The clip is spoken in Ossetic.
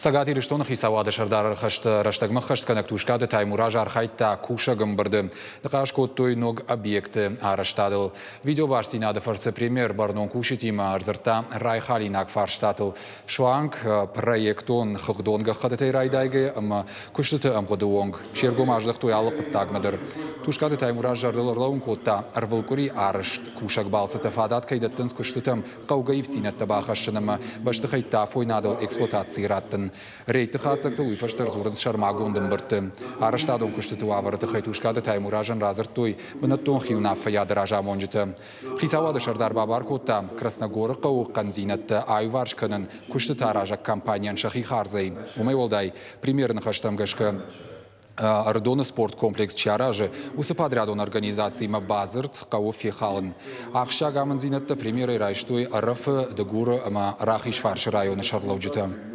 Цӕгат Ирыстоны хицауады сӕрдары хӕсты рӕстӕгмӕ ххӕстгӕнӕг Тускъаты Таймураз архайдта кусӕг ӕмбырды. Ныхас кодтой ног объекты арӕзтадыл. Видеобастдзинады фӕрцы премьер бӕрнон кусджытимӕ ӕрдзырдта райхалинаг фарстатыл. Суанг проектон хыгъдон гӕххӕттытӕй райдайгӕйӕ ӕмӕ куыстыты ӕмгъуыды онг се ргом аздӕхтой алы хъуыддагмӕ дӕр. Тускъаты Таймураз зӕрдыл ӕрлӕууын кодта, ӕрвылкъуыри арӕзт кусӕг балцытӕ фадат кӕй дӕттынц куыстытӕм хъӕугӕ ивддзинӕдтӕ бахӕссын ӕмӕ бӕстыхӕйттӕ афойнадыл эксплуатацийы раттын. Рейдты хатдзӕгтыл уый фӕстӕ ӕрдзурынц сӕрмагонд ӕмбырдты. Арӕзтадон куыстыты уавӕры тыххӕй Тускъаты Таймуразӕн радзырдтой бынӕттон хиуынаффӕйады разамонджытӕ. Хицауады сӕрдар бабар кодта Красногоры хъӕуы хъӕндзинӕдтӕ аиуварс кӕнын куыстытӕ аразӕг компанийӕн сӕхи хардзӕй. Уымӕй уӕлдай, премьеры ныхӕстӕм гӕсгӕ, Ӕрыдоны спорткомплекс чи аразы, уыцы подрядон организациимӕ бадзырд хъӕуы фехалын. Ахсджиаг амынддзинӕдтӕ премьерӕй райстой Ӕрӕфы, Дыгуры ӕмӕ Рахизфарсы районы сӕргълӕуджытӕ.